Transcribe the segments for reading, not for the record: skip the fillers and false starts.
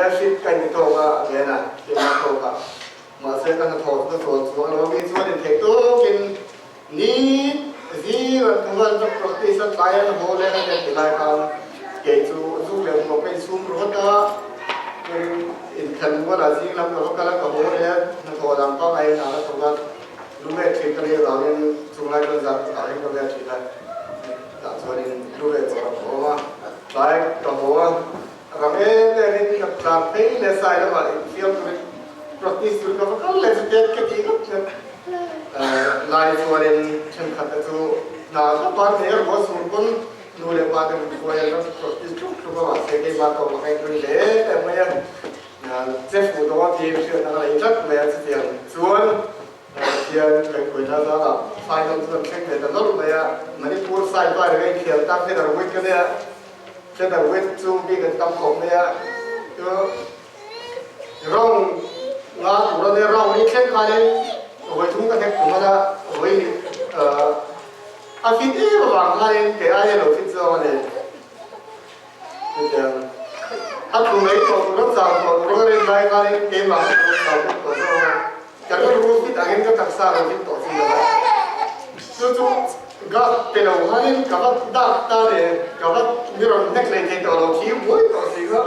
a fit ka inti tawk a ven a keimah tawk a mahse ka hnathawh chu ka chawl chuang lo a mi chuan intheih tawkin ni zing an thu an ka practice a tlai an haw leh a ti lai khan kei chu zuk leh hmuh ka insum ringawt a tin inthen mualah zing lam ka va kal a ka haw leh a hnathawh dang pangngai in an a thawk a lu ve thin ka nih avangin chunglai chuan zan khatah hian ka ve thin a tah chuanin lu ve tur a awm a tlai ka haw a rang em em in ka tlan phei leh sai lamah infiam turin practice tur ka va kal leh chu tet ka tih ngawt ngawt lai chuanin thenkhat te chu hna ka ban thei a ruah sur pawn nu leh pa te min hruai a ka practice tluk tluk a mahse keimah tawp a ka inring hle em mai a che fuh tawh a tih hriatna ka nei tlat mai a chutiang chuan Pathian kaihhruaina zarah final chu kan thleng ve ta nawlh mai a, Manipur side vai reng a inthial tak Feather Weight ka nia, Feather Weight chu mi kan tam khawp mai a, chu round nga tur a nia, round hi thleng khanin vawi thum ka hnek tum a la, vawi a fit em avang khanin kei aia lo fit zawng a ni. Chutiang a thu mai tawh tur a chau tawh tur a rin lai khanin keimah ka lo chau bawk tawh zawk a, ka rilru fit angin ka taksa lo fit tawh si lo a. Chu chu gas pe lo khanin ka va dak ta leh ka va mi rawn hnek leh thei tawh lo thi buai tawh si kha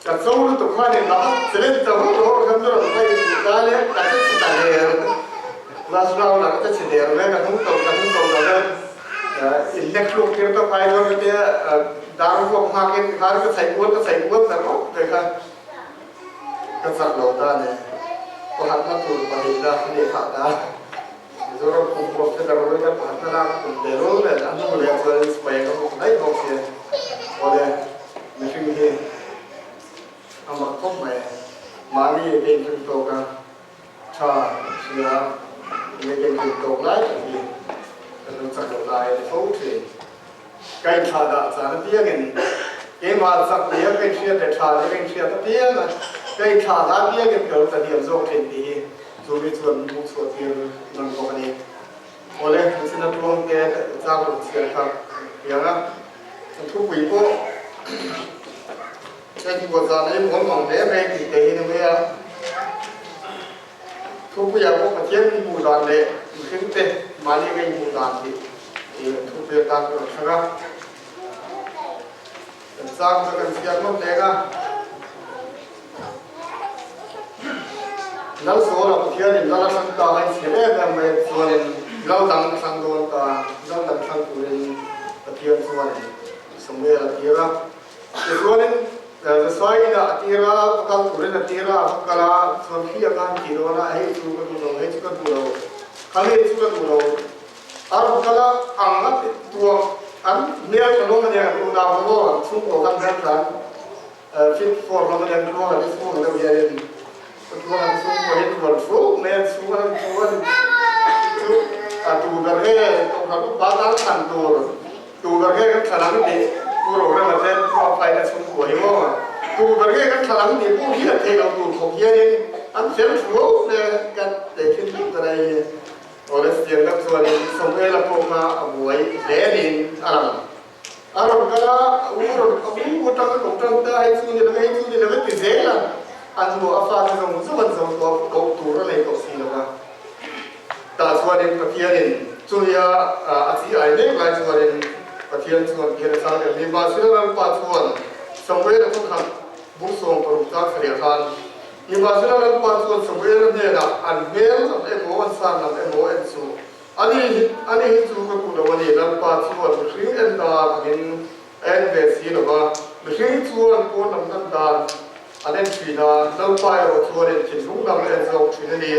ka cho lutuk khanin ka va challenge ta rawk rawk khan mi rawn vai ta leh ka che chhe ta der last round ah ka che chhe der ve ka hnung tawh ka hnung tawh lo ve. Inhnek thluk tir tawp ai chuan ka tia dar vuak nghakin tikhan ka chhaih kual ka chhaih kual ta rawk te kha ka chak lo ta a ni. Pakhatna tur pahnihna a nih phah ta. Mizoram kum huap te darul ka pakhatna lak tum ve rul nen a hnu leh chuan sipai ka bawk daih bawk sia. Awle mihring hi a mak khawp mai. Mahni ka inring tawk a. Tha hria leh kan tum tawk lai tak hi kan lo chak loh lai a ni fo thin. Ka inthlah dah chan apiangin keimah chak nia ka inhriat leh tha nia ka inhriat apiang a, ka inthlah dah apiangin ka lo tlahniam zawk thin tih hi chu mi chuan min hmuh chhuah tir nawn bawk a ni. Awle, Lucina Tluang te chang rawn chhiar kha piang a, an thupui pawh Heng buat zan ei mual mang hle mai tih te hi ni mai a, Thupuia pawh Pathian min hmuh dan leh mihring te mahni ka inhmuh dan tih thupui atan ka rawn thleng a. Kan chang chu kan chhiar ngawt leng a. Lal Sawla Pathianin lal a thlang ta a inchhir em em mai chuanin lal dang a thlang dawn ta, lal dang thlang turin Pathian chuanin Samuel a tir a. Tichuanin Joshua-in a tir a, va kal turin a tir a, a va kal a, chuan khi a khan ti dawn a, hei chu ka duh lo, hei chu ka duh lo, khami chu ka duh lo. A rawn kal a, ang a ti tuak, an hmel tha hlawm a nia, an unau ho maw, an chhungkaw khan hmel tha an fit for hlawm a nia, an tluang an chhung ang deuh hianin, ka tluang an chhungkaw hi rual hruk mai, an chhung an thu a ni chu a tu ber nge kohhran upa tan thlan tur. Tu ber nge kan thlan ang tih Pu Rorema te Pu Apain a chhung kuai maw? Tu ber nge kan thlan ang tih pawh hi a theih loh tur khawp hianin an fel thu hle kan tehkhin hlauh ta lai hi. Awle chutiang deuh chuanin Samuela pawh kha a buai hle niin a lang. A rawn kal a, a u rawn a u atang a ko tan ta, hei chu ni lo ve, hei chu ni lo ve ti zel a, a hnuah a fate zawng zawng an zo tawh a, koh tur a nei tawh si lo va. Tah chuanin Pathianin chumia a chi ai mek lai chuanin Pathian chuan hian a chang em ni? Mahsela Lalpa chuan Samuela chu khat bung 16 chang thariah khan, Nimahsela Lalpa chuan Samuela hnenah an hmel lam emaw an san lam emaw en suh, ani hi ani hi chu ka duh lo a ni, Lalpa chuan mihring en dan angin a en ve si lo va, mihring chuan pawn lam lan dan an en thin a, Lalpa erawh chuan en thinlung lam a en zawk thin a ni.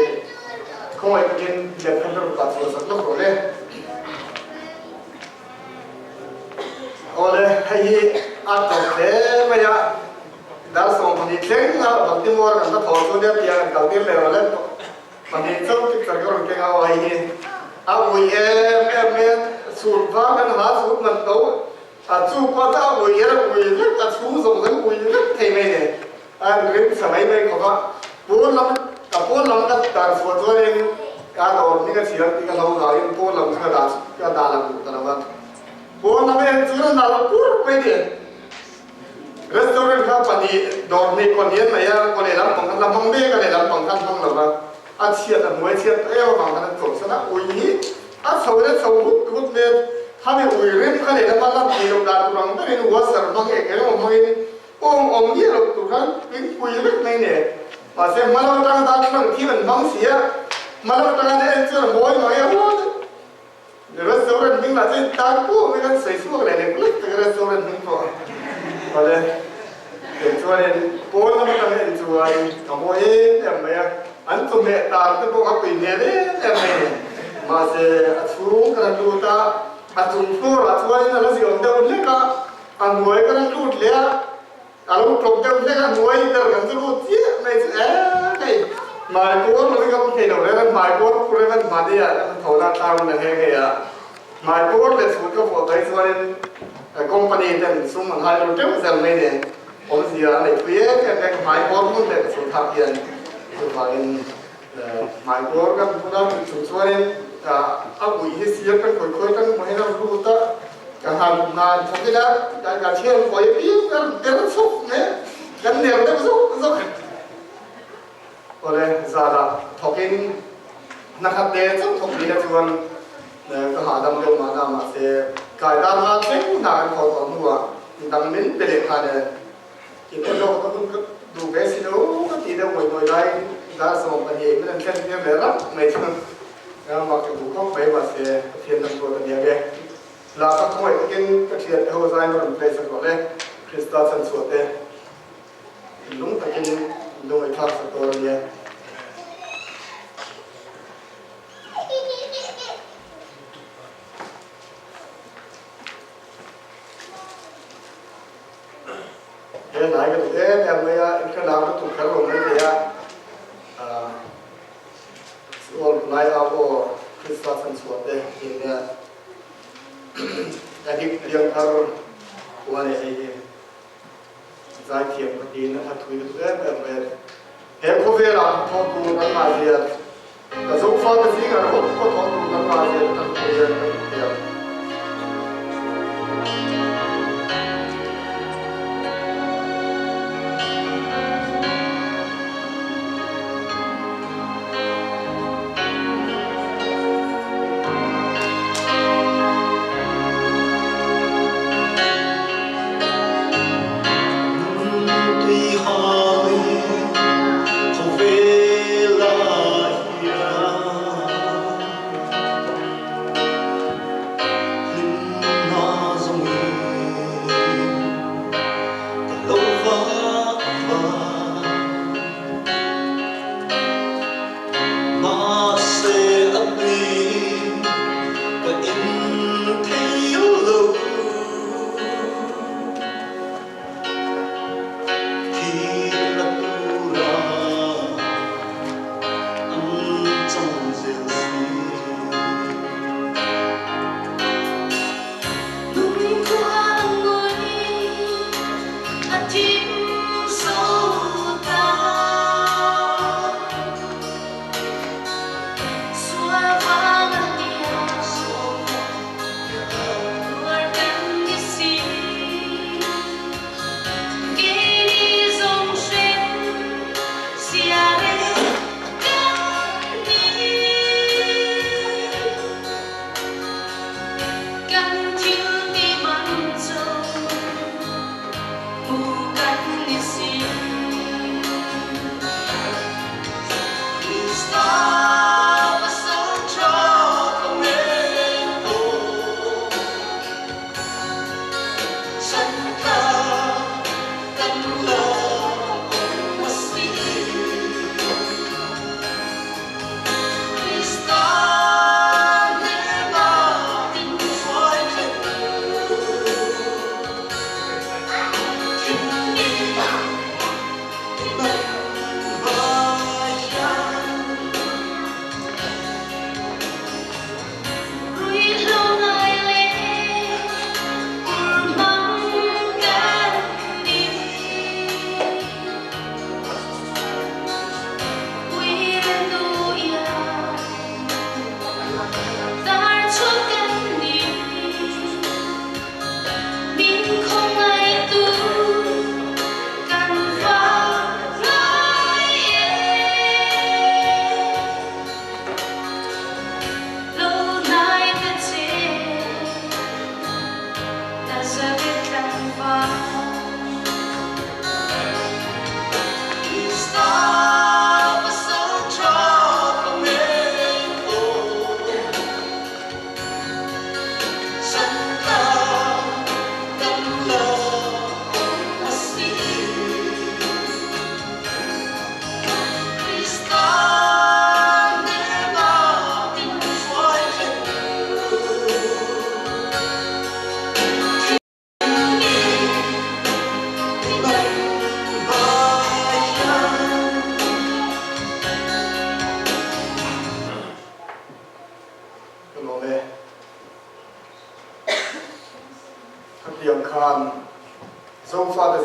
Khawngaih takin lehkha ber kah chhuah sak lawk rawh le. Awle, hei hi a tawp hle mai a, dar 12 thleng a Baltimore kan va thawh chu nia tiang an kal tir leh rawh le. Pahnih chauh picture ka rawn keng a aw hei hi a ui em em mai a, chhut vang kan ha chhut man to a chu pawh chu a ui a ui vek a chhung zawng zawng ui vek thei mai ni a rim sa mai mai khawp a, pawn lam ka pawn lam ka tar chhuah chuanin ka dawr hming a chhiar tih ka hlo vangin pawn lam chu ka dah ka dah lang duh ta lo a, pawn lam en chuan a nal pur mai ni. Restaurant kha pahnih dawr hnih kaw hnian mai a, kaw lehlam pang khan la hmang mek a, lehlam pang khan hmang lo va, a chhiat a hnuai chhiat ta em avang khan an chawlhsan a, ui hi a chho in a chho vut vut nen khami ui rim kha lehlam a lan thei lo dan tur ang berin washer hmang eng eng emaw hmangin awm awm miah loh tur khan in pui vek mai nen mahse hma lam atanga darthlalang thil an hmang si a, hma lam atanga an en chuan a mawi mai a huat a. Restaurant hming lah chuan tan pawh mai kan sawi chhuak leh lek lek tak a restaurant hming pawh awle kei chuanin pawn lam atanga en chuan ka mawi em em mai a an chawhmeh tar te pawh ka pui hmel em em mai a ni mahse a chhung ka la lut a a chung floor ah chuanin a la ziawm deuh hlek a a hnuai ka la lut leh a A lo tlawp deuh hlek a, hnuai ber kan chu lut chiah mai chu eeh hei hmai kuar lo hi ka awm thei lo reng a, hmai kuar pur reng an hmani ah kan tho na tlang na nghe nghe a, hmai kuar leh chhut ka vuah mai chuanin company ten sum an hai lo teuh zel mai nen awmzia a neih pui em em vek, hmai kuar hmun leh ka chhut thlak hian chuvangin hmai kuar kan hmun a chung chuanin a ui hi sir kan khawi khawi kan hmu hian a lut a. Ka han hman thawk ila ka thian kawi apiang ka ber chuk mai kan ner deuh zuk zuk. Awle zanah thawkin hna khat ve chauh thawk ni la chuan ka hahdam deuh mahna mahse kai dar hma thleng hna kan thawh tawh hnuah dang min pe leh khan e i pe zawk ka hun ka duh ve si lo ka tih deuh ngawih ngawih laiin dar 12 min an thlen tir leh rap mai chuan mak ka duh khawp mai mahse Pathian lam ruat a nia nge. La ka khawngaih takin ka thiante ho zain a rawn play sak rawh le, Krista chhanchhuah te lung takin lungaihthlak sak dawn a nia. He hnai ka duh em em mai a, inhre lar lutuk kher lo mai thei a. Sual lai au aw Krista chhanchhuah te in nia. Addict piangthar khua leh hei hi zaithiam ka tiin a hla thui lutuk em em mai a ni. He khawvelah hnathawh tur kan ngah zia, ka Zofate zingah ringawt pawh thawh tur kan ngah zia kan hmu hian kan hmu thei ang.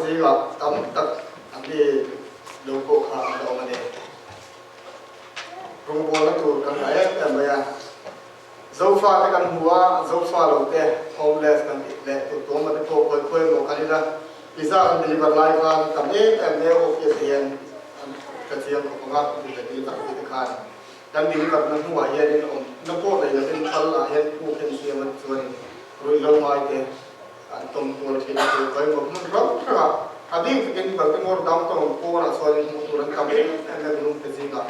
zingah tam tak an ni lo pawh kha an la awm a ni. Rawngbawlna tur kan ngah em em mai a. Zofa te kan hmu a, Zofa lo te homeless kan tih leh tur tuam te pawh khawi khawi emaw kan ila pizza kan deliver lai khan tam em em mai a office ah hian an ka chiang khawp ang a, pizza deliver tih te khan kan deliver na hnuah hianin awmna pawh nei lovin thal ah hian puk hian siam a chuanin ruihhlo ngai te an tawm kual thin a tur khawi emaw hmun hrang hrangah a bik takin Baltimore downtown pawnah chuanin hmuh tur an tam em em mai minung te zingah.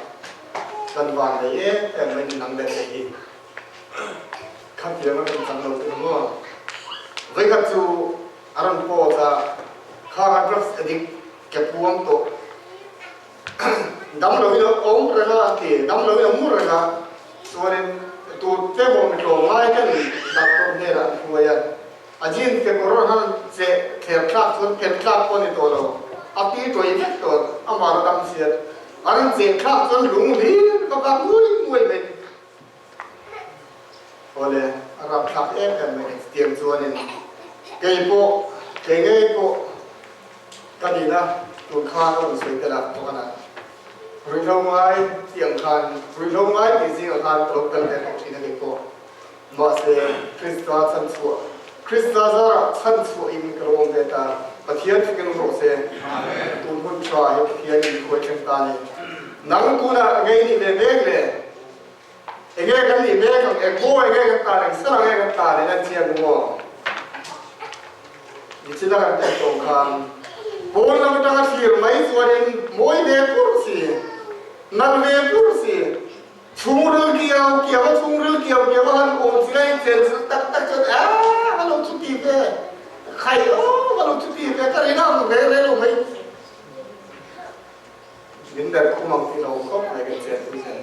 Kan van nei em em mai ni nang leh kei hi. Khatiang a kan chang lo chu ni maw? Vawikhat chu a rawn pawt a, khang a drugs addict ke puang tawh dam loin a awm reng a a ti, dam loin a mu reng a, chuanin tu te maw mi tlawm ngai ten doctor hnenah an hruai a, a jeans kekawr han cheh thler thlak chuan phelh thlak pawh a ni tawh lo, a pi tawih vek tawh, amah la dam siat. A rawn cheh thlak chuan lung hlir ka vak nguai nguai mai. Awle, a rap thlak em em mai chutiang chuanin kei pawh, kei ngei pawh ka nihna tur kha ka rawn sawi tel a, pakhat ah ruihhlo ngai tih ang khan, ruihhlo ngai tih zingah khan ka lo kal ve tawh thin a kei pawh. Mahse, Krista chhanchhuah, Krista zarah chhanchhuah in ka lo awm ve ta. Pathian fakin awm rawh se. Tun hun tha hi Pathian in khuai thleng ta ni. Nang tunah enge i nih ve mek le? Enge kan nih mek ang? Eng maw enge kan tan? Eng sal ang nge kan tan? Eng an chiang maw? Nichina kan en tawh khan pawn lam atanga thlir mai chuanin mawi ve pur si, nal ve pur si, Chhungril kiau kiau a chhungril kiau kiau a han awm chi lai chen chu tak tak chuan aah ka lo chuti ve khai aw ka lo chuti ve ka rin ang ve rei lo mai min ber khum ang tih lo khawp mai kan chen pui chen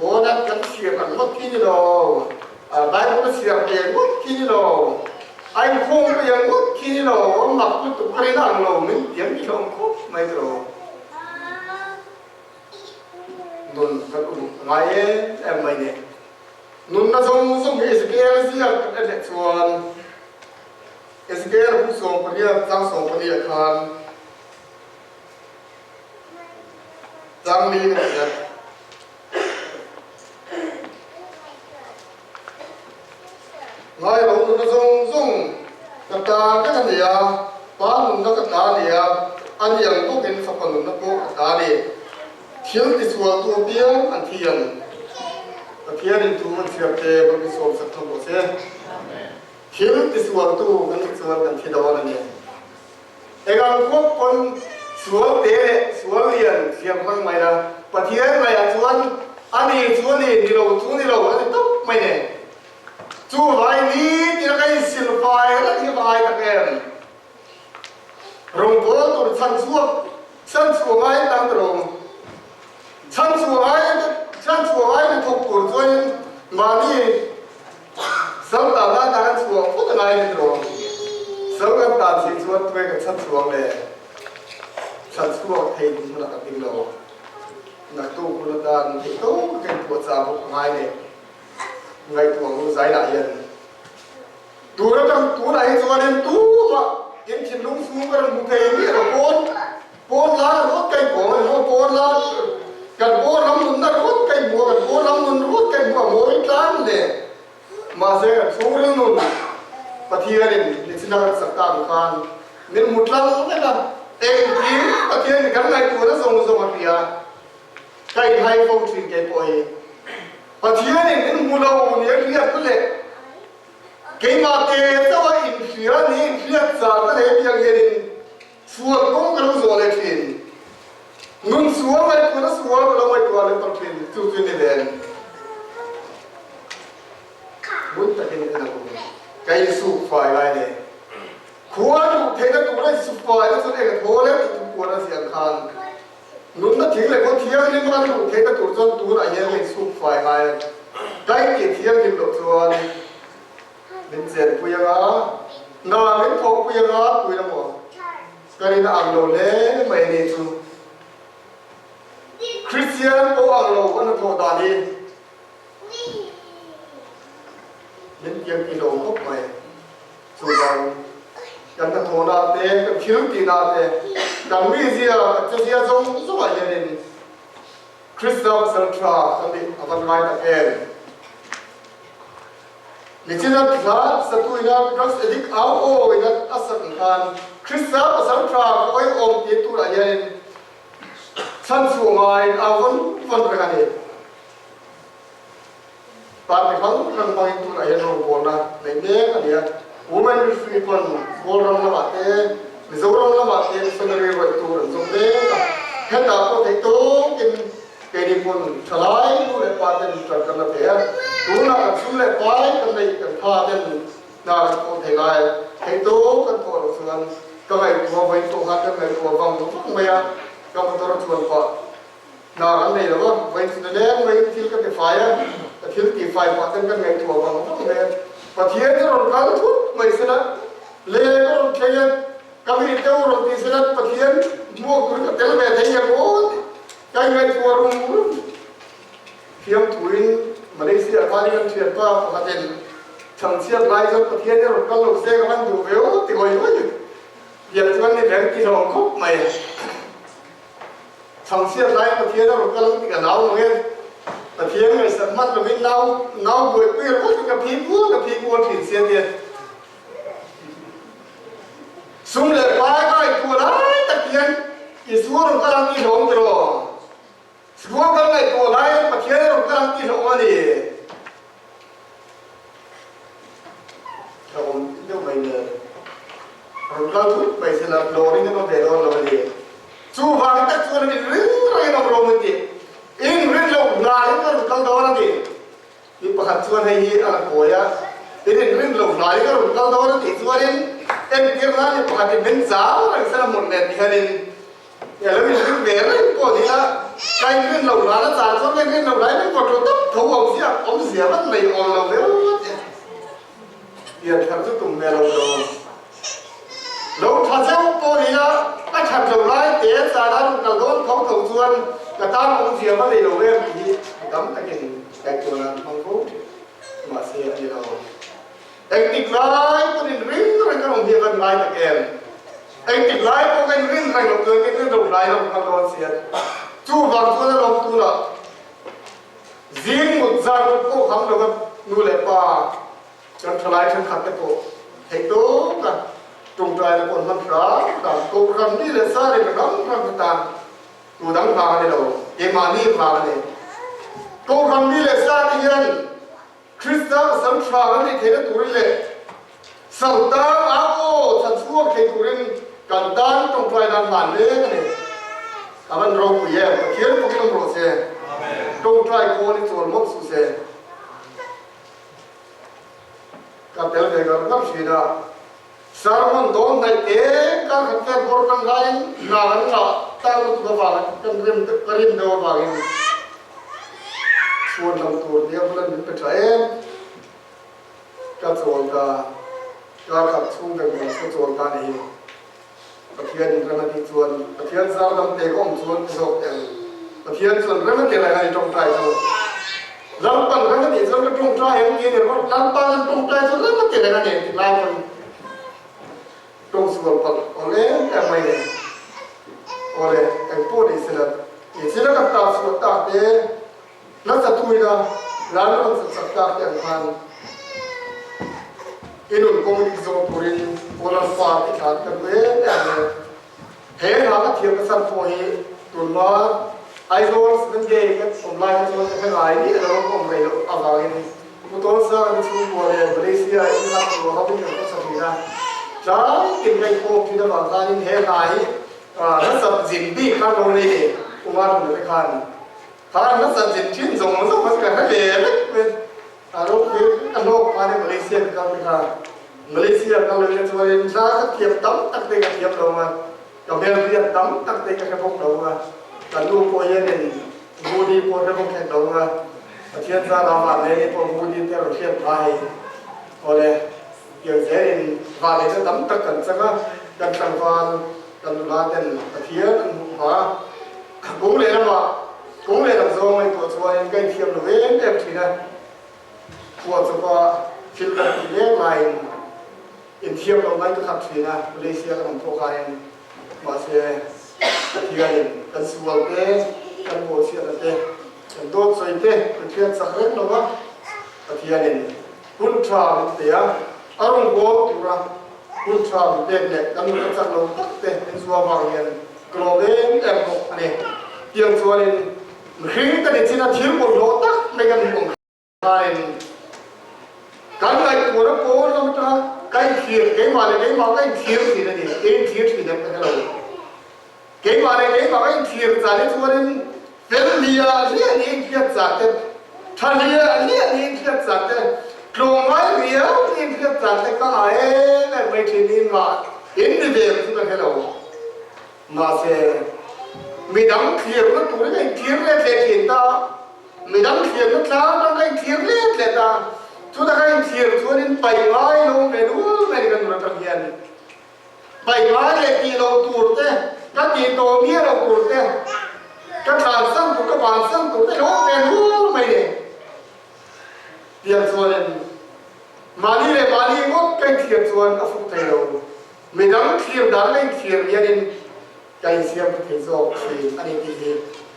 pawn a kan chhiar ang ngawt khi ni lo Bible a chhiar ve ngawt khi ni lo a inkhawm ve ang ngawt khi ni lo a mak lutuk ka rin ang lo min tiam ti hlawm khawp mai tawh lo. Nun kan uluk a ngai em em mai ni. Nunna zawng zawng hi Ezekiel ziak kan en leh chuan Ezekiel buk 18 chang 14 ah khan chang li kan hriat. Ngai lo nunna zawng zawng ka ta vek a ni a, pa nunna ka ta a ni a, a ni ang bawkin fapa nunna pawh ka ta a ni. Thil tisualtu apiang an thi ang. Pathianin thu an chhiar te kan mi sawmsak thawk rawh se. Thil tisualtu kan nih chuan kan thi dawn a ni. Engang khawp pawn sual te leh sual lian thiam hmang mai la, Pathian ngaiah chuan a ni chu a ni, ni lo chu ni lo a ti tawp mai nen. Chu vai ni tina ka insilfai reng hi va ngai tak em? Rawngbâwl tur chhan chhuak, chhan chhuah ngai tang ta rawng. Chhan chhuah ngai, chhan chhuah ngai ni thawk tur chuanin mahni Sal tan lai tan an chhuah phawt a ngai ni tawh. Sal kan tan si chuan tuai kan chhan chhuang le chhan chhuak thei ding hmunah kan ding lo. Naktuk hun atan theih tawk ka inpuah chah bawk a ngai le. Ngaihtuah ang u zailah hian tun atang tunah hi chuanin tumah in thinlung chhung ka rawn hmu thei miah lo pawn Pawn la rawt ka inhmu a, maw pawn la kan pawn ram nunna rawt ka inhmu a, kan pawn ram nun rawt ka inhmu a, mawi tlang le. Mahse kan chhungril nun Pathianin nichina kan sak tak ang khan min hmu tlang vek a, engkim Pathianin kan ngaihtuahna zawng zawng a hria. Ka inhai fo thin kei pawh hi Pathianin min hmu lo ni a hriat na leh keimah te chauha inhria ni inhriat zar ka nei piang hianin Sual kawng ka lo zawh leh thin. Nun sual ngaihtuahna sual ka lo ngaihtuah leh tawh thin. Chu chu ni ven. Ngun takin en ang u. Ka insuk fai lai nen. Khua duh theihna tura insuk fai na chuan eng a thaw leh tih thu puan a ziah ang khan nunna thing leh khaw thianghlim a duh theihna tur chuan tunah hian ka insuk fai ngai a. Ka intih thianghlim loh chuan Min chenpui anga, hna min thawhpui anga pui la maw? Ka rin a ang lo hle mai a ni chu. Kristian pawh ang lo a hnathawh dan hi min pianpui lo khawp mai. Chuvang. Kan hnathawhna te, kan thil tihna te, kan mizia, kan chezia zawng zawngah hianin Krista pasal tha kan nih a van ngai tak em? Nichina hla satu ina drugs addict au aw ina a sak ang khan Krista pasal tha ka awihawm tih turah hianin chhanchhuah ngaiin au vawn vawn reng a ni. Party hrang hrang hmangin tunah hian rawngbawlna nei mek a ni a. Women Ministry pawn Kawlram lamah te, Mizoram lamah te missionary rawih tur an zawng mek a. Hetah pawh theih tawkin keini pawn thalai nu leh pa ten ṭan kan la thei a. Tunah kan sum leh pai kan neih kan tha ten hna kan thawh thei lai. Theih tawk kan thawh loh chuan ka ngaihtuah vawi tawh khan kan ngaihtuah vang vang mai a, ka motor a chuan pah. Hna kan nei lo a, vawi chu nileng maiin thil ka ti fai a, ka thil ti fai pah ten kan ngaihtuah vang vang mai a. Pathian hi rawn kal thut mai sela, le ka rawn thleng e, ka mi te u rawn ti sela Pathian hmuak turin ka tel ve thei em aw tih ka ingaihtuah rum rum. Thiam thuin Malaysia khan kan thianpa pakhatin chhangchhiat lai chuan Pathian hi rawn kal lo se ka hman duh ve aw ti hawi hawi. Pian chuan ni reng ti hlawm khawp mai. Chhangchhiat lai Pathian a rawn kal ang tih ka nau lo e. Pathian ngaihsak hman lovin nau nau buaipui rawt in ka phi kual ka phi kual thin sia tia. Sum leh pai ka ngaihtuah lai tak hian Isua rawn kal ang tih hlawm tiraw? Sua kan ngaihtuah lai hian Pathian a rawn kal ang tih hlawm a ni. Hlauhawm deuh mai nen rawn kal thut mai se la lawrin an awm ve dawn lo a ni. Chuvang tak chuan in ring rengin awm rawh min ti. In rin loh hlaiin ka rawn kal dawn a ni. Mi pakhat chuan hei hi a la kawi a, in inrin loh hlaiin ka rawn kal dawn a tih chuanin entir nan mi pakhatin min chau reng se la hmun nen ti hianin He lo inrin ve reng pawh ni a, ka inrin lo hlan a chah chuan ka inrin lo hlai mai pawh ṭul tak tho awmzia awmzia van nei awn lo viau a ti a. Pian thar chu tum hmel lo lo. Lo ṭha zeuh pawh ni a, a ṭhat lo lai te chah a rawn kal dawn tho tho chuan ka tan awmzia va nei lo em tih hi mi tam takin ngaihtuah nan hmang fo ṭhin. Mahse a ni lo. Engtik lai pawn inring reng kan awm hi a van ngai tak em? Engtik lai pawh ka inrin reng loh chuan ka inrin lo hlai lo ka dawn sia. Chuvang chuan a lawm tunah zing mut zan mut pawh kham lova nu leh pa kan thalai thenkhat te pawh theih tawk a tawngtaina pawh an hman hram hram kohhran mi leh sa leh ram ram te tan tu dang vang a ni lo keimahni vang a ni. Kohhran mi leh sa te hian Krista pasal tha kan neih theihna turin leh Sangtang au aw chhan chhuak thei turin kan tan tawngtai dan hlan mek a ni. A van ropui em, Pathian pawhin awm rawh se. Tawngtai khawl hi chawl mawp suh se. Ka tel ve ngar ngar thin a. Sermon dawn hnaih te kar khat vel bawr kan laiin hna kan ngah tak lutuk avangin kan rim ka rim deuh avangin chhuan lam tur nia bulan min pe tha em. Ka chawl ta kar khat chhung deuh mai ka chawl ta ni hi. Pathian in rem a tih chuan Pathian zar dam te ka awm chuan ti zawk teh ang. Pathian chuan rem a ti reng a ni tawngtai chu. Lalpan rem a tih chuan ka tawngtai ang ti a ni rawh. Lalpa an tawngtai chu rem a ti reng a ni tih lai pawn tawng sual palh awm em em mai ni. Awle engpawh ni sela i thil a kan tar chhuah tak te nasa tuina ral a rawn sak tak te ang khan i nun kawng dik zawh turin Kawlram pa te thlan ka duh em em le. He hla ka thiam ka san pawh hi tunhma Aizawl Seventh Day ka awm lai kha chuan ka hre ngai miah lo ka awm rei loh avangin Pu Tawnsanga te chhungkua leh Malaysia in hla ka ruah hovin kan khawsa thin a. Tlangtin ka inkhawm thin avang khanin he hla hi hla zin bik khan lo nei ve Pu Martin-a te khan khan hla zin thin zawng zawng kha chu ka hre ve vek mai. A ropui ka hlawk pha nih Malaysia ka kal te kha Malaysia kal lo ila chuanin hla ka thiam tam tak te ka thiam lo a, ka hmelhriat tam tak te ka hre bawk lo a, ka nu pawh hianin Moody pawh hre bawk hek lo a, Pathian zara Vanleni pawh Moody te a rawn hriat pha hei. Awle, tiang zelin Vanlei te tam tak kan chang a, kan tlangval kan nula ten Pathian an hmuh pha a. Kung lehlamah Kung lehlam zawng ngaihtuah chuanin ka inthiam lo em em thin a, phuah chawpa thil kan tih mek laiin. Inthiam lo mai ka khat thin a, Malaysia kan awm pawh khanin mahse Pathianin kan sual te, kan bawhchhiatna te, kan dawt sawi te kan hriat chak reng lo a, Pathianin hun tha min pe a, a rawngbâwl tura hun tha min pek leh kan nuna chak lo tak te min zuam vang hian ka lawm em em bawk a ni. Tiang chuanin mihring ka ni chin a thil bawlhhlawh tak mai kan hmuh ang khanin kan ngaihtuahna pawn lam atanga ka inthlir, keimah leh keimah ka inthlir thin a ni, ka inthlir thin em ka hre lo. Keimah leh keimah ka inthlir zan hi chuanin fel hliah hliah niin hriat zan te, tha hliah hliah niin hriat zan te, tlawmngai riau niin hriat zan te ka ngah em em mai thin niin mah in ni ve ang chu ka hre lo. Mahse, midang thlirna turin ka inthlir let leh thin ta, midang thlirna tlang atang ka inthlir let leh ta, chutah ka inthlir chuanin paih ngai lo ve dul mai ni ka nun atang hian. Paih ngai leh tih loh tur te, ka tih tawh miah loh tur te, ka tlansan tur, ka bansan tur te hlawh ve hlur mai ni. Tiang chuanin mahni leh mahni ngawt ka inthlir chuan a fuk thei lo. Midang thlir dan ka inthlir hianin ka insiam ta thei zawk thin a ni tih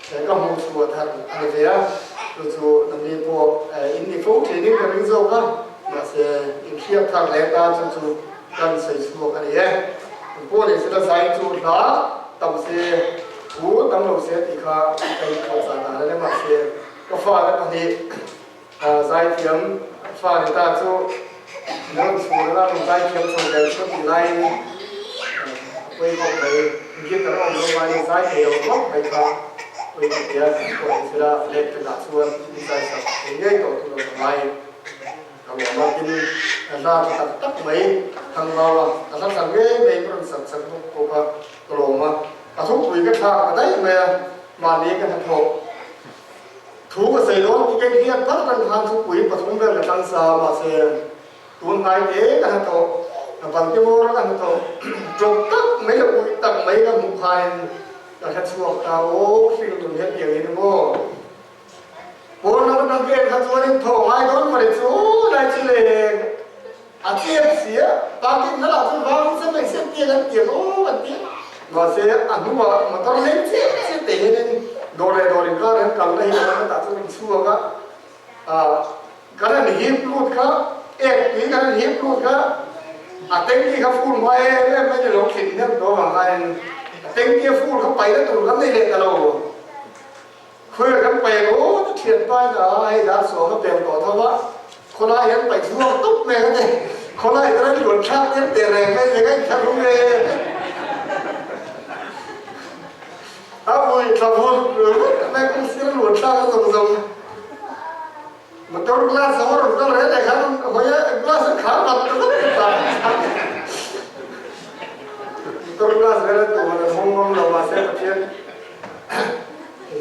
hi ka hmuh chhuah thar a ni ve a. Chu chu nangni pawh in ni fo thinin ka ring zawk a, mahse inhriat thar leh tan chu chu kan sawi chhuak a ni e. Pawh leh sela zai chu hla tam se, thu tam lo se tih kha ka inphuahchah dan a ni. Mahse ka fate pahnih zaithiam fa ni ta chu min rawn chhun a, rawn zaithiam chho ve chu tih laiin a pawi khawp mai. Guitar a awm lo vangin zai thei lo khawp mai kha pawi ka ti a, pawh ni sela leh pekah chuan min zaisak thei ngei tawh tur a ngai. Ka lawm a, tin hla tha tak tak mai Thangmau a, ka hla thla ngei mai ka rawn sak sak bawk bawk a, ka lawm a, ka thupui ka thlak ta daih mai a, mahni ka hnathawh thu ka sawi dawn tih ka inhriat phal reng khan thupui pathum vel ka thlang sa a, mahse tun hnai te ka hnathawh, ka Baltimore a ka hnathawh ṭawp tak mai leh uih tak mai ka hmuh khain ka hre chhuak ta, aw hring tun hian tiang hi ni maw? Pawn lam atang vel kha chuanin thaw ngai dawn mawle chu lai chu le a tlem si a, parking hnalah chuan vang se mai se tiang an tiang aw an ti a, mahse a hnuah motor leng chiah chiah te hianin dawr leh dawr inkar an kalna hi a tah chuan in chhuak a, ah kan han hip lut kha ek tui kan han hip lut kha a tanky kha full hma em em mai ni lo thlin hnem tawh avang khanin a tanky a full kha paihna tur kan nei leh ta lo. Khawiah kan paih ang aw ti thian pain a, hei dar suam a peng tawh tho a, khawlai hian paih chhuak tawp mai ka ti, khawlai te ran luan thlak tir teh reng mai le ka inthlak rum e. A vui thla vur vur mai kawng sir luan thlak a zawng zawng. Motor glass a rawn kal reng reng khan hawi a glass an khar vat ta vek ta. Motor glass vel an tuman an hawng ngam lo mahse Pathian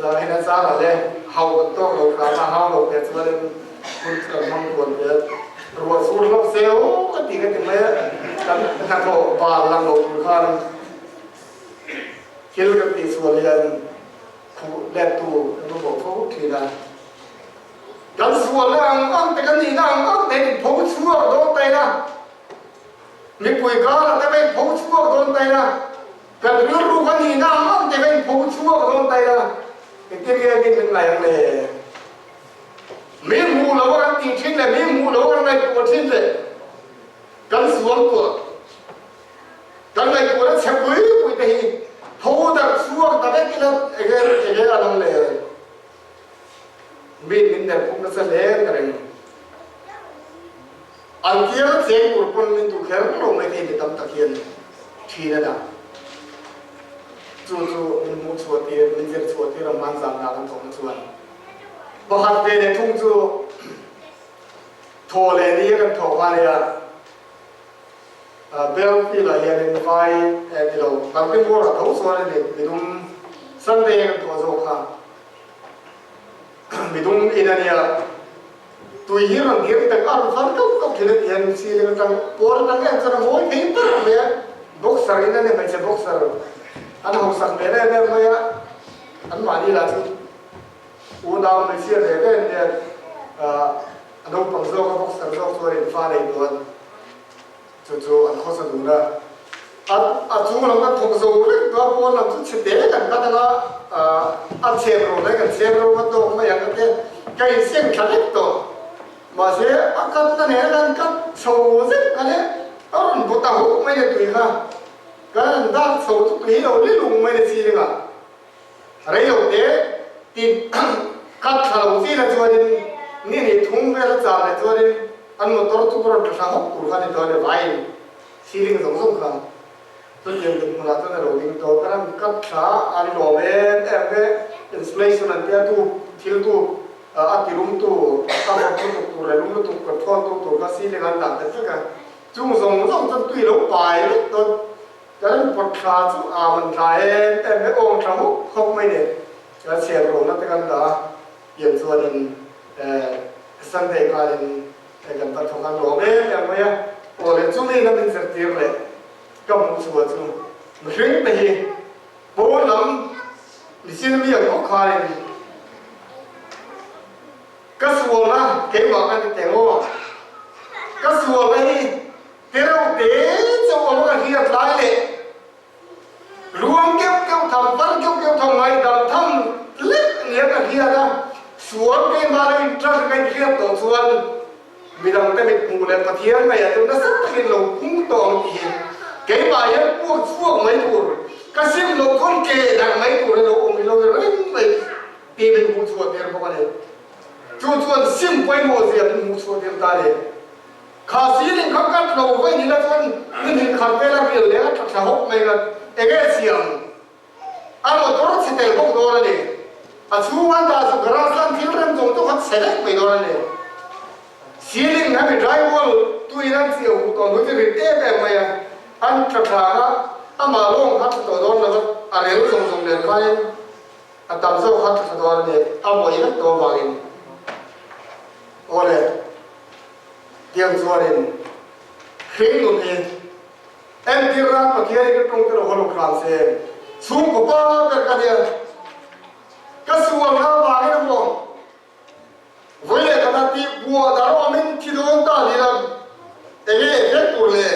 Zan in a char ah le hau kan tawk lo hram a hau lo te chuan in hun chu kan hmang tuan ve ruah sur hlauh se aw ka ti ka ti mai a kan hnathawh bal lang lo tur khan thil kan tih sual hian khuh let tu kan mamawh fo thin a. Kan sualna ang ang te, kan nihna ang ang te in pho chhuak dawn ta ila, mipui karah te va in pho chhuak dawn ta ila, kan rilru kan nihna ang ang te va in pho chhuak dawn ta ila, engtin nge min min ngaih ang le? Mi hmuh lo a kan tih thin leh mi hmuh lo a kan ngaihtuah thin leh kan sual tuah kan ngaihtuahna chhe pui pui te hi tho darh chhuak ta vek ila enge enge a lang le? Mi min ner khum nasa hle ka ring. An kiang cheng tur pawn min duh kher lo mai thei mi tam tak hian thin a dah. Chu chu min hmuh chhuah tir, min zir chhuah tir ang hman zan dah kan thawhna chuan. Pakhat ve leh thung chu thaw leh ni a kan thawh hma leh a, Belfield ah hianin vai ni lo, Baltimore ah tho chuan a ni midum Sunday a kan thawh zawk kha. Midum in a nia, tui hi rawn dir tak a rawn far kauh kauh thin a ti hian ceiling atang pawn atang em chuan a mawi thei ber mai a, boxer in a nia hmeichhe boxer an hausak hmel em em mai a, an mahni lah chu unau hmeichhia ve ve an nia, a naupang zawk a boxer zawk chuan in fa nei dawn. Chu chu an khawsa dun a. A a chung lam kan thawk zo vek tawh a, pawn lam chu chhe te kan kat ang a, a chhem ro lai kan chhem ro va tawk mai ang a te ka inseng thla vek tawh. Mahse a katna nen a kan kat chho zet kha le a rawn bawt a huk mai le tui kha. Kan han dak chho chu tui lo li lung mai le ceiling ah. Rei lo te ti kat thla lo chi la chuanin ni ni thum vel a char leh chuanin an motor chu ka rawn tla thla hawk tur kha ni dawn e vaiin ceiling zawng zawng kha chutiang dinhmunah chuan a lo ding tawh. Kan han kat thla a ni lawm em em e insulation an tia tu thil tu a ti lum tu a vawt lutuk tur leh lum lutuk control tu tur kha ceiling an dah bet vek a chung zawng zawng chuan tui lo pai vek dawn. Kan pawt thla chu aa man tla em em e, awng tha hawk hawk mai ni. Kan siam rawhna te kan dah a, pian chuanin Sunday khanin kan va thawk a nuam em em mai a. Aw le chumi lam in zirtir leh ka hmuh chhuah chu mihring te hi pawn lam michin mi ang bawk khanin ka sualna keimah ka ni teng aw, ka sualna hi Tereuh te chauh awm ka hriat lai leh ruang keuh keuh tham, var keuh keuh tham ngaihdam tham lek nia ka hriat a, sual keimah lo inṭan ka inhriat tawh chuan midangte mit hmuh leh Pathian ngaihah chu nasa takin lo pung tawh ang tih hi keimah hian puak chhuak mai tur, ka sim loh chuan ke dang mai tur hi lo awm ilo reng mai tih min hmuh chhuah tir bawk a ni. Chu chuan sim pawimawh zia min hmuh chhuah tir ta a ni. Kha ceiling kha cut lo vaih ni la chuan min hil khat vel a rial leh a tha thla hawk mai kha enge siam a motor chhe tel bawk dawn a ni. A chhung an dah chu garage lan thil rem zawng chu kha chhe vek mai dawn a ni. Ceiling hemi dry wall tuin an chiah huh tawh hnu chu rit em em mai a, an tha thla kha amah lawng kha tha tawh dawn lo va a rel zawng zawng nen khanin a tam zawk kha tha thla dawn a ni a mawih vek tawh avangin. Awle. Tiang chuanin hring nun hi entir ran Pathian hi ka tawng te lo haw lo hram se, chhungkaw pa ber ka nia, ka sual kha avangin a maw vawi leh khat a tih buah dar awmin thi dawn ta ni la, enge effect tur le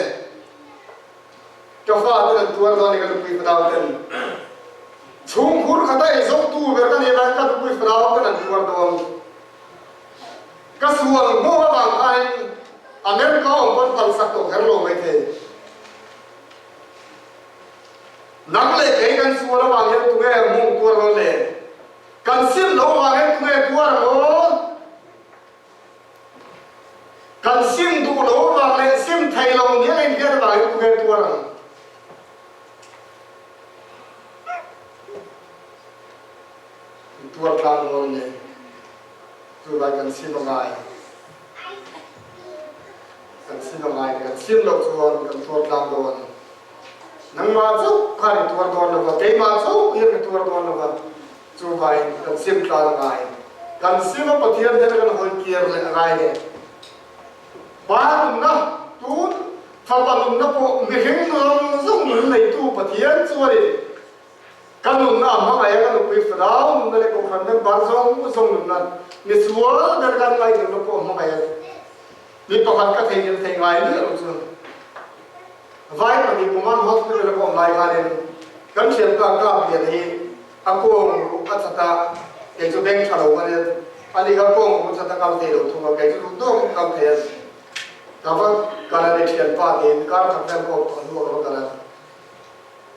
ka fa ten an tuar dawn ni ka nupui fanau ten chhungkhur khata eizawngtu ber ka nia ka nupui fanau ten an tuar dawn. Ka sual hmuh avang khain America awm pawn phalsak tawh kher lo maithei. Nang leh kei kan sual avang hian tunge mung tuar dawn le? Kan sim lo avang hian tunge tuar ang aw? Kan sim duh lo avang leh sim thei lo nia inhriat avang hian tunge tuar ang? Tuar tlang dawn le. Chuvai kan sim a ngai. Kan sim a ngai kan sim loh chuan kan tuar tlang dawn. Nangmah chauh khan i tuar dawn lova, keimah chauh hian ka tuar dawn lova, chuvaiin kan sim tlan a ngai. Kan sim a Pathian hnena kan hawi kir leh a ngai le. Pa nunna, tun fapa nunna pawh mihring zawng zawng nun neitu Pathian chuanin Ka nunna a hmangaih a, ka nupui fanau nunna leh kohhran member zawng zawng nunna, misual ber kan ngaih nunna pawh a hmangaih a ni. Mi pakhat ka theihnghilh theih ngai miah lo chuan vai 2 Puman Hospital a ka awm lai khanin kan thianpa Kap Lian hi a kawng ruh a chat a, kei chu beng tha lo ka nia, ani kha kawng ruh chat a kal thei lo thung a, kei chu duh tawkin kal thei a ni. Ka va kal a ni thianpa tiin kar khat vel ka awm tawh hnuah ka va kal a.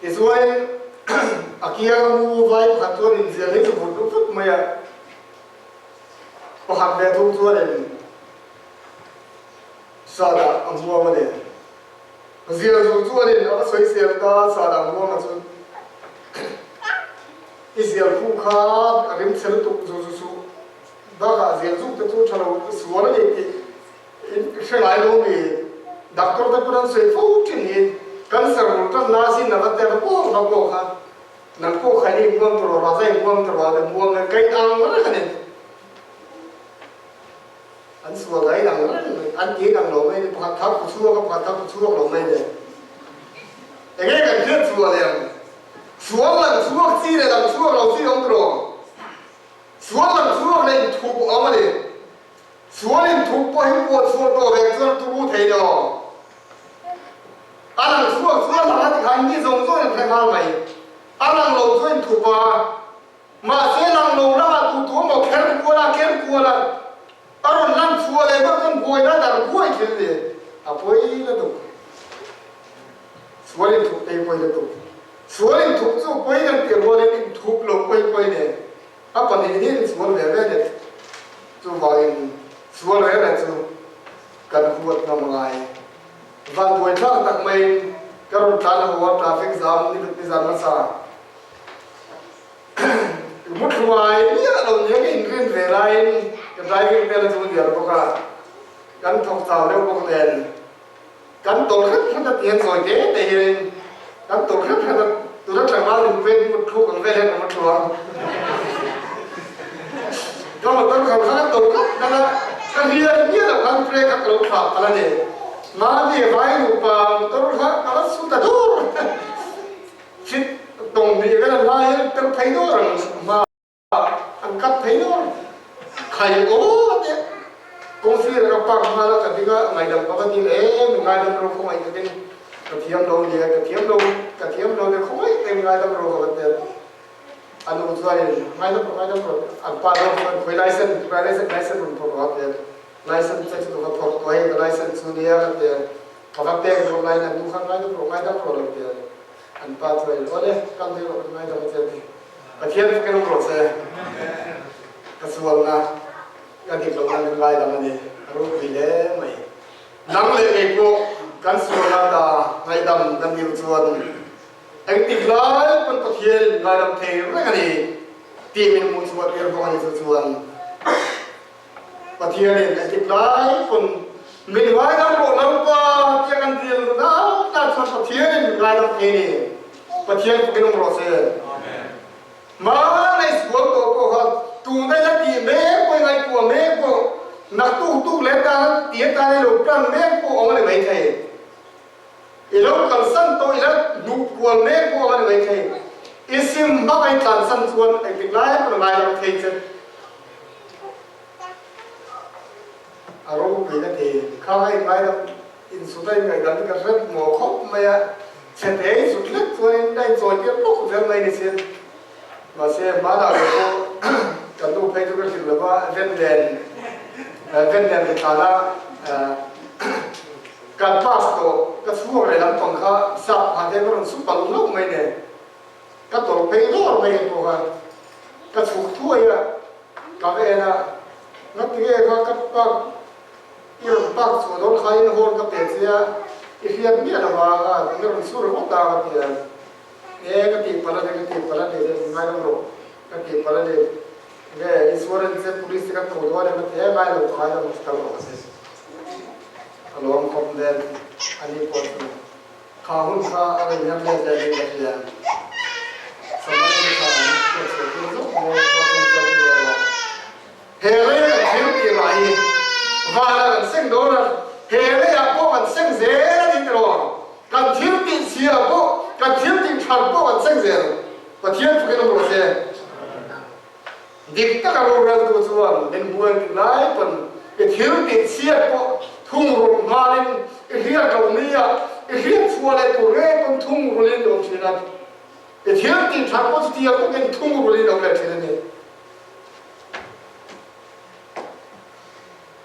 Tichuan, a kianga mu vai pakhat chuan inzial hi chu vut vut vut mai a, pakhat ve thung chuanin Sada a hmuam a ni. Zial zu chuanin a va sawisel ta, Sada a hmuam a chu i zial khu kha a rim chhe lutuk zu zu suh, bakah zial zuk te chu tha lo sual a ni tih I hre ngai lo mi? Doctor te pawn an sawi fo thin hi cancer rul tan na sin a va tel pawh va pawh kha nang pawh kha i muang tawh rawh raza i muang tawh rawh a ti muang e kai ang reng a ni. An sual dai ang reng mai an ti ang lo mai ni pakhat kha ku chhuak a pakhat kha ku chhuak lo mai ni. Enge kan hriat chhuah leh ang sual lang chhuak chi leh lang chhuak lo chi awm tawh rawh. Sual lang chhuak leh inthup awm a ni. Sual in thup pawh hi puah chhuah tawh vek chuan turu thei lo. inthup a, mahse lang lo lamah tu tu emaw kher kual a, ker kual a, a rawn lan chhuah leh meuh chuan buaina dar buai thil a ni. A pawi lutuk. Sual inthup te hi pawi lutuk. Sual inthup chu pawi kan tih rualin inthup lo pawi pawi nen a pahnih hi insual ve ve ni. Chuvangin sual reng reng chu kan huat ngam ngai. Van buaithlak tak maiin ka rawn tlan ho a traffic jam nizan hmasa mu thluai miah lo nia ka inrin ve laiin ka driving vel a chu dial bawk a, kan thawk chau deuh bawk nen kan tawlh hret hret a tiang zawi te te hianin kan tawlh hret hret a tuna tlangval in pen mut thluk ang vel hian ka mu thluang ka motor kal kha ka tawlh hret hret a ka hliar miah loh khan brake a ka lo thlah palh a ni mahni vai nupa motor kha ka la su ta dur chhit tawng hnih vel a hma hian per phei dur ang hma An kat thei lo ang. Khai aw te kawng sir ka park nghal a ka ding a, ngaihdam ka va dil em ngaidam ro khawngaih takin ka thiam lo nia ka thiam lo ka thiam lo nia khawngaih takin ngaidam ro ka va ti a. A nu chuanin ngaidam rawh ngaidam rawh an pa zawk chuan khawi license license license rawn phawrh rawh a ti a. License check chu ka va phawrh tawh hei ka license chu nia ka ti a. Ka va pek rawh laiin an nu khan ngaidam rawh ngaidam rawh a lo ti a. An pa chuanin awle kal ve rawh ka ngaidam a che a ti. Pathian fakin awm rawh se. Ka sualna, ka dik lohna min ngaidam a ni. A ropui hle mai. Nang leh kei pawh kan sualna ta ngaihdam kan dil chuan engtik lai pawn Pathian in ngaidam thei reng a ni tih min hmuh chhuah tir bawk a ni chu chuan Pathian in engtik lai pawn min ngaidam rawh Lalpa tia kan dil na na chuan Pathian in min ngaidam thei ni. Pathian fakin awm rawh se. Hmanei sual tawh pawh kha tuna ila tih mek pawh i ngaihtuah mek pawh naktuk tuk leh tana ti atana i lo plan mek pawh awm a ni maithei. I lo kalsan tawh ila hnuh kual mek pawh awm a ni maithei. I sim hmak a i tlansan chuan engtik lai pawn a ngai lo thei che. A ropui ka ti. Kha a inngaidam insut a inngaihdam hi ka hret maw khawp mai a. Chhe te insut hlek chuanin a inchawi tir lawk zel mai ni sin. Mahse hmanah ve pawh kan nu phei chu ka hrilh lo va, ven nen ven nen ka tlan a, kan pass tawh ka chhuak leh lampang kha sap pha te ka rawn su palh hlauh mai nen ka tawlh phei lawr mai ang pawh kha ka chhuk thuai a. Ka va en a, Ngatinge kha ka park i rawn park chhuah dawn kha in horn ka pe che a, i hriat miah lo va a i rawn sur ngawt a ka ti a. E ka tih palh a ni, ka tih palh a ni, ngai lo rawh, ka tih palh a ni. Nge insurance che police te kan ko dawn em a ti e, ngai lo ka ngai lo ka kal rawh ka ti. Ka lawm khawp nen a ni pawh chu kha hun kha a rawn hian let leh niin ka hria. Samarian kha an hriat chhuah tir zawk maw chuan hun chuan i leh rawh. He lei kan thil tih lah hi vanah kan seng dawn a, he leiah pawh kan seng zel a ni tiraw? Kan thil tih chhia pawh, kan thil tih that pawh kan seng zel. Pathian fakin awm rawh se. Dik taka roreltu chuan min hmual tih lai pawn i thil tih chhiat pawh thungrulh nghalin i hriat lo nia, i hriat chhuah leh tur ngei pawn thungrulhin i awm thin a. I thil tih that pawh chutiang bawkin thungrulhin i awm leh thin a ni.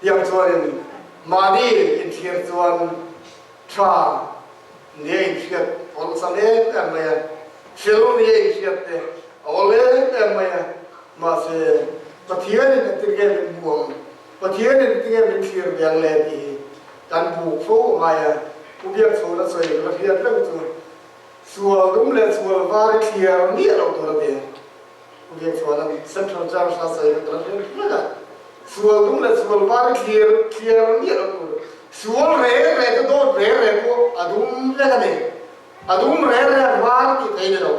Tiang chuanin mahni inthlir chuan tha nia inhriat awlsam em em mai a, fel nia inhriat te a awl em em mai a, mahse Pathianin engtin nge min hmu ang, Pathianin engtin nge min thlir ve ang le tih hi kan buk fo a ngai a, Pu Biakchhawna sawi ka la hriat reng chu sual dum leh sual var i thlir miah loh tur a ti. Pu Biakchhuana Central Church a sawi kha ka la hriat reng a, sual dum leh sual var i thlir thliar miah lo tur, sual reng reng te dawt reng reng pawh a dum vek a ni, a dum reng reng a var tih thei ni lo,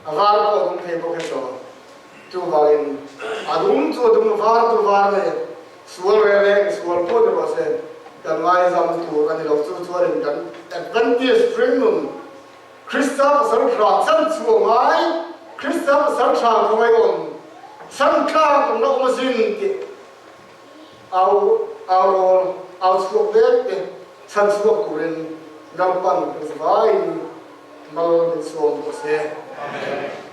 a var pawh a dum thei bawk hek lo, chuvangin a dum chu a dum, a var chu var a ni, sual reng reng sual pawh ni rawh se, kan ngaizam tur a ni lo, chu chuanin kan Adventist ringnun Krista pasal tha chan chu a ngai, Krista pasal tha khawngaih awm chan tlak awm loh awm asin tih au au rawl au chhuak mek te chhan chhuak turin Lalpan kan zavaiin Mal min sawm rawh se. Amen.